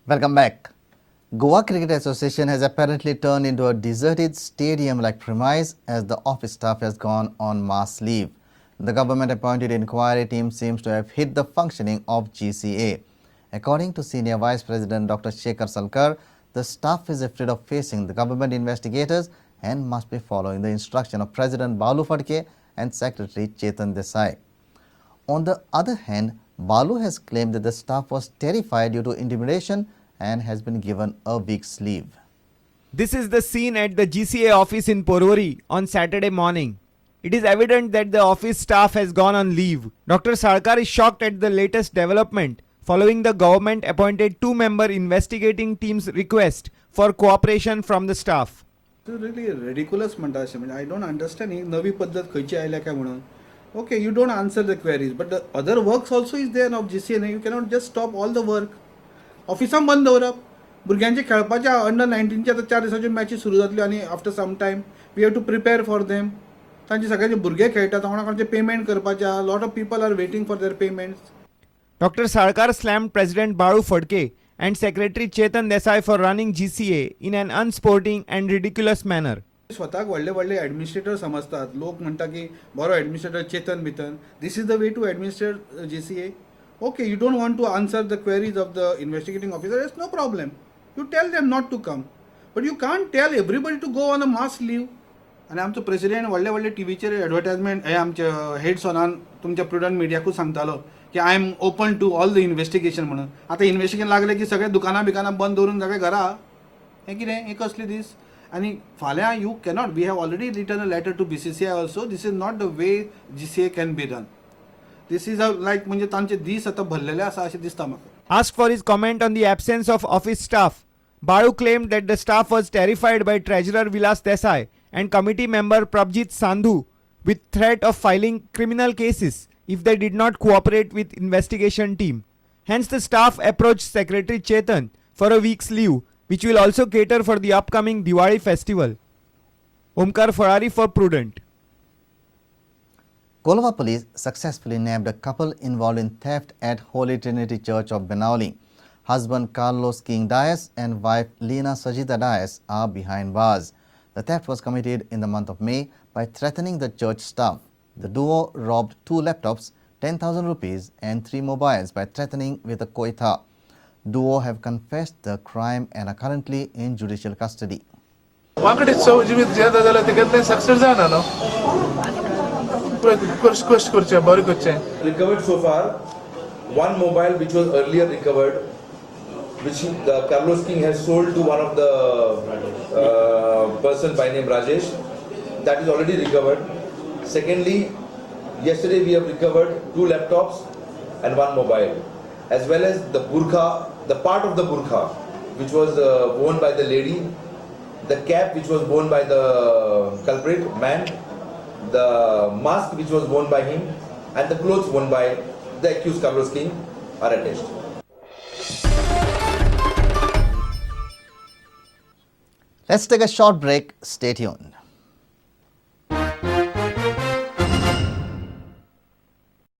Welcome back. Goa Cricket Association has apparently turned into a deserted stadium-like premise as the office staff has gone on mass leave. The government-appointed inquiry team seems to have hit the functioning of GCA. According to Senior Vice President Dr. Shekhar Salkar, the staff is afraid of facing the government investigators and must be following the instruction of President Balu Phadke and Secretary Chetan Desai. On the other hand, Balu has claimed that the staff was terrified due to intimidation and has been given a week's leave. This is the scene at the GCA office in Porvorim on Saturday morning. It is evident that the office staff has gone on leave. Dr. Salkar is shocked at the latest development following the government appointed two-member investigating team's request for cooperation from the staff. Really ridiculous म्हणटा अशें म्हणजे I don't understand ही नवी पद्दत खंयची आयल्या काय म्हणून. Okay, you don't answer the queries, but the other works also is there of GCA. You cannot just stop all the work. ऑफिसां बंद दवरप, भुरग्यांचे खेळपाच्या अंडर 19च्या आतां 4 दिसाच्यो मॅची सुरू जातल्यो आनी after some time we have to prepare for them. तांचे सगळ्यांचे भुरगे खेळटात, कोणा कोणाचे पेमेंट करपाचे. Lot of people are waiting for their payments. Dr. Salkar slammed President Balu Phadke and Secretary Chetan Desai for running GCA in an unsporting and ridiculous manner. स्वताक व्हडले व्हडले एडमिनिस्ट्रेटर समजतात लोक, म्हणटा की बरो एडमिनिस्ट्रेटर चेतन बितन. This is the way to administrate GCA? Okay, you don't want to answer the queries of the investigating officer, it's no problem. You tell them not to come, but you can't tell everybody to go on a mass leave. आनी आमचो president व्हडले व्हडले टिवीचेर advertisement हे आमच्या हेडसॉनान तुमच्या prudent मिडियाकूच सांगतालो की I am open to all the investigation म्हणून. आतां इन्वेस्टिगेशन लागलें की सगळे दुकानां बिकानां बंद दवरून सगळे घरा, हें कितें, हें कसले दीस? आनी फाल्यां you cannot, we have already return a letter to BCCI also. This is not the way GCA can be run. This is a like म्हणजे तांचे दीस आतां भरलेले आसा अशें दिसता म्हाका. Asked for his comment on the absence of office staff, Balu claimed that the staff was terrified by Treasurer Vilas Desai and committee member Prabhjit Sandhu with threat of filing criminal cases if they did not cooperate with investigation team. Hence, the staff approached Secretary Chetan for a week's leave, which will also cater for the upcoming Diwali festival. Omkar Ferrari for Prudent. Colva police successfully nabbed a couple involved in theft at Holy Trinity Church of Benaulim. Husband Carlos King Dias and wife Lena Sajita Dias are behind bars. The theft was committed in the month of May by threatening the church staff. The duo robbed 2 laptops, 10,000 rupees and 3 mobiles by threatening with a koitha. Duo have confessed the crime and are currently in judicial custody. वांकडी चव जिवीत जियेता जाल्यार तेगेलें success जायना न्हू. कश्ट करचें, बरें करचें. Recovered so far one mobile which was earlier recovered, which the Carlos King has sold to one of the person by name Rajesh. That is already recovered. Secondly, yesterday we have recovered 2 laptops and 1 mobile, as well as the burqa, the part of the burqa which was worn by the lady, the cap which was worn by the culprit man, the mask which was worn by him, and the clothes worn by the accused Carlos King are attached. Let's take a short break. Stay tuned.